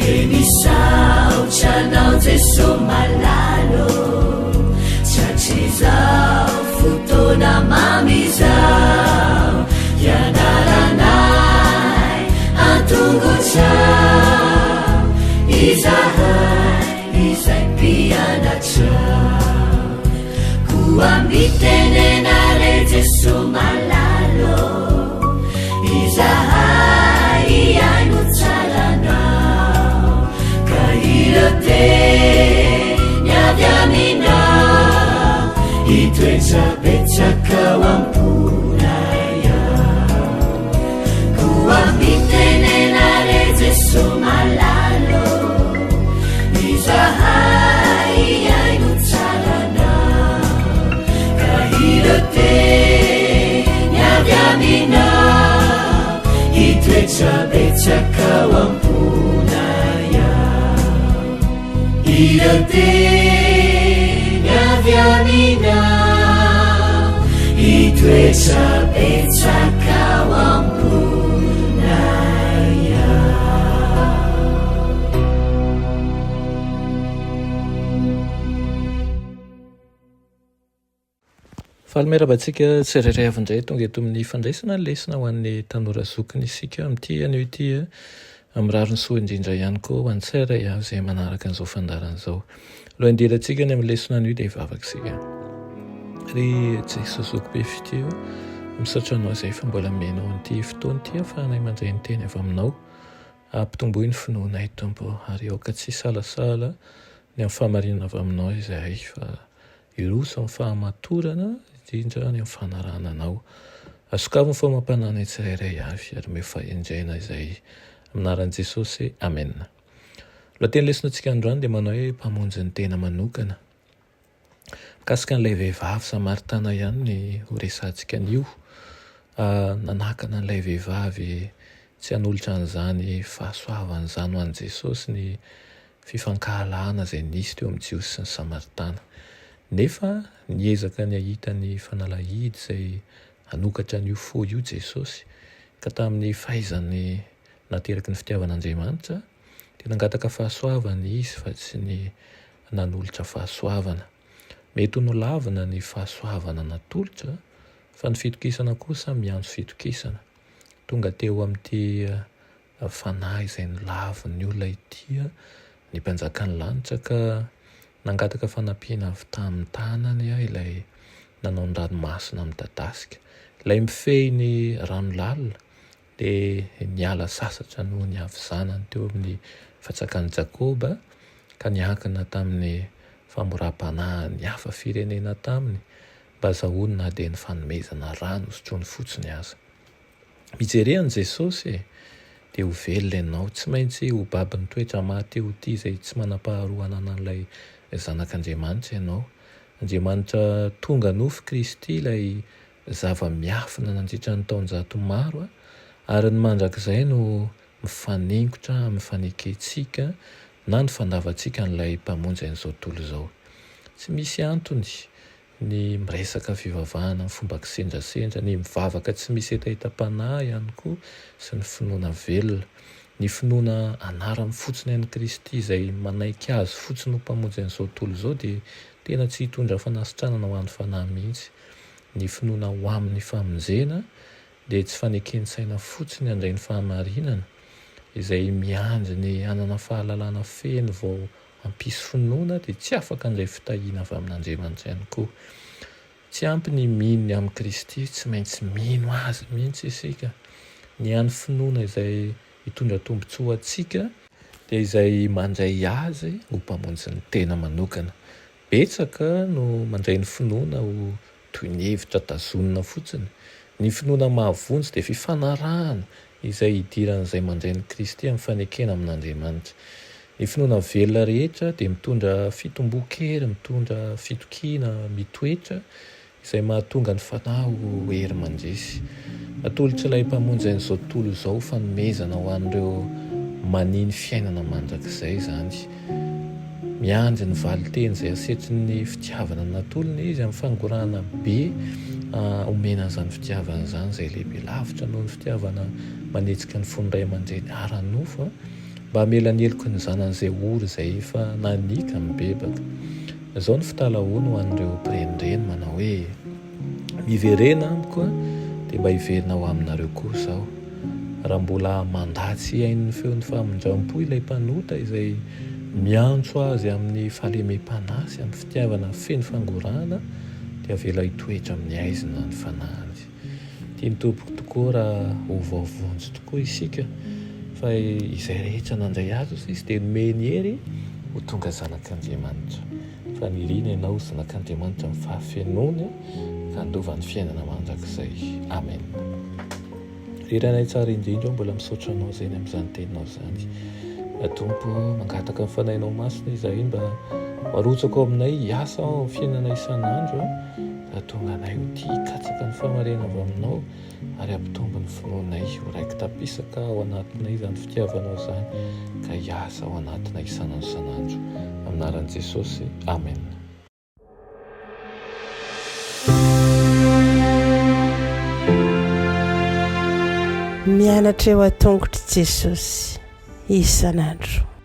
Dia misaotra anao Jeso malala ô, Tratrizao fotoana mamy izao, Hianaranay an-tongotrao, Izahay izay mpianatrao. Koa mitenena re Jeso malala ô, Izahay hihaino tsara anao, Ka ireo teny avy aminao, Hitoetra betsaka ao am-ponay ao. Koa mitenena re Jeso malala ô, Izahay hihaino tsara anao, Ka ireo teny avy aminao, Hitoetra betsaka ao am-ponay ao. Ireo teny avy aminao, Hitoetra betsaka ao am-ponay ao. Faly miarahaba antsika tsirairay avy indray tonga eto amin'ny fandraisana lesona ho an'ny tanora zokiny isika amin'ity anio ity. Mirary ny soa indrindra ihany koa ho an'ny tsirairay avy izay manaraka an'izao fandaharana izao. Alohan'ny hidirantsika any amin'ny lesona anio dia hivavaka isika. Ry Jesoa zoky be fitia, misaotra anao izay fa mbola omenao an'ity fotoana ity ahafahanay mandray ny teny avy aminao. Ampitomboy ny finoanay Tompo ary aoka tsy hisalasala ny amin'ny fahamarinana avy aminao izahay fa Hiroso amin'ny fahamatorana, indrindra ny amin'ny fanarahana Anao. Asokafy ny fahomam-panahinay tsirairay avy, ary omeo fahendrena izay. Amin'ny anaran'i Jesosy, amena. Lohateny lesonatsika androany dia manao hoe Mpamonjy ny tena manokana. Mikasika an'ilay vehivavy samaritana ihany ny ho resahantsika anio. Nanakana an'ilay vehivavy tsy hanolotra an'izany fahasoavana izany ho an'i Jesosy ny fifankahalana izay nisy teo amin'ny Jiosy sy ny Samaritana. Nefa niezaka ny hahita ny fanalahidy izay hanokatra an'io fo io Jesosy, ka tamin'ny fahaizany nateraky ny fitiavan'Andriamanitra, dia nangataka fahasoavana Izy fa tsy ny nanolotra fahasoavana. Mety ho nolavina ny fahasoavana natolotra, fa ny fitokisana kosa miantso fitokisana. Tonga teo amin'ity fanahy izay nolavin'ny olona ity ny mpanjakan'ny lanitra ka nangataka fanampiana avy tamin'ny tanany ilay nanao ny ranomasina midadasika. Ilay mifehy ny rano lalina dia niala sasatra noho ny havizanany teo amin'ny fatsakan'i Jakoba ka niankina tamin'ny famoram-panahin'ny hafa firenena taminy mba hazahoany na dia ny fanomezana rano hosotroiny fotsiny aza. Mijere an'i Jesosy e! Dia ho velona ianao. Tsy maintsy ho babon'ny toetra maha te ho tia izay tsy manam-paharoa ananan'ilay Zanak'Andriamanitra ianao. Andriamanitra tonga nofo Kristy ilay zava-miafina nandritra ny taonjato maro, ary ny mandrakizay no mifaningotra amin'ny fanekentsika na ny fandavantsika an'ilay Mpamonjy an'izao tontolo izao. Tsy misy antony ny miresaka fivavahana amin'ny fomba kisendrasendra, ny mivavaka tsy misy hetahetam-panahy ihany koa sy ny finoana velona. Ny finoana anarany fotsiny an'i Kristy izay manaiky Azy fotsiny ho Mpamonjy an'izao tontolo izao dia tena tsy hitondra fanasitranana ho an'ny fanahy mihitsy. Ny finoana ho amin'ny famonjena dia tsy faneken-tsaina fotsiny handray ny fahamarinana, izay miandry ny hanana fahalalana feno vao hampisy finoana dia tsy afaka handray fitahiana avy amin'Andriamanitra ihany koa. Tsy ampy ny mino ny amin'i Kristy, tsy maintsy mino Azy mihitsy isika. Ny hany finoana izay hitondra tombontsoa ho antsika dia izay mandray Azy ho Mpamonjy ny tena manokana. Betsaka no mandray ny finoana ho toy ny hevitra tazonina fotsiny. Ny finoana mahavonjy dia fifanarahana izay idiran'izay mandray an'i Kristy amin'ny fanekena amin'Andriamanitra. Ny finoana velona rehetra dia mitondra fitomboan-kery, mitondra fitokiana mitoetra izay mahatonga ny fanahy ho hery mandresy. Atolotr'ilay Mpamonjy an'izao tontolo izao ho fanomezana ho an'ireo mania ny fiainana mandrakizay izany. Miandry ny valin-teny izay asetrin'ny fitiavana natolony izy amin'ny fangorahana be omena an'izany fitiavana izany izay lehibe lavitra noho ny fitiavana manetsika ny fon'ny ray aman-dreny ara-nofo. Mba hamela ny heloky ny zanany izay ory izay efa nania ka mibebaka. Izao no fitalahoany ho an'ireo mpirenireny manao hoe, Miverena amiko dia mba hiverina ho aminareo kosa aho. Raha mbola mandà tsy hihaino ny feon'ny famindram-po ilay mpanota izay miantso azy amin'ny fahalemem-panahy sy amin'ny fitiavana feno fangorahana dia avela hitoetra amin'ny haizina ny fanahiny. Tian'ny Tompoko tokoa raha ho voavonjy tokoa isika fa izay rehetra nandray Azy hoy Izy dia nomeny hery ho tonga zanak'Andriamanitra. Faniriana ianao ho zanak'Andriamanitra amin'ny fahafenoany ka handova ny fiainana mandrakizay. Amen. Ry Rainay tsara indrindra ô, mbola misaotra Anao izay ny amin'izany teninao izany. Tompo, mangataka ny Fanahinao Masina izahay mba ho arotsaka ao aminay, hiasa ao amin'ny fiainanay isan'andro, hahatonga anay ho tia hikatsaka ny fahamarinana avy Aminao, ary hampitombo ny finoanay ho raiki-tapisaka ao anatinay izany fitiavanao izany, ka hiasa ao anatinay isan'andro isan'andro. Amin'ny anaran'i Jesosy, Amena. Mianatra eo an-tongotr'i Jesosy isan'andro.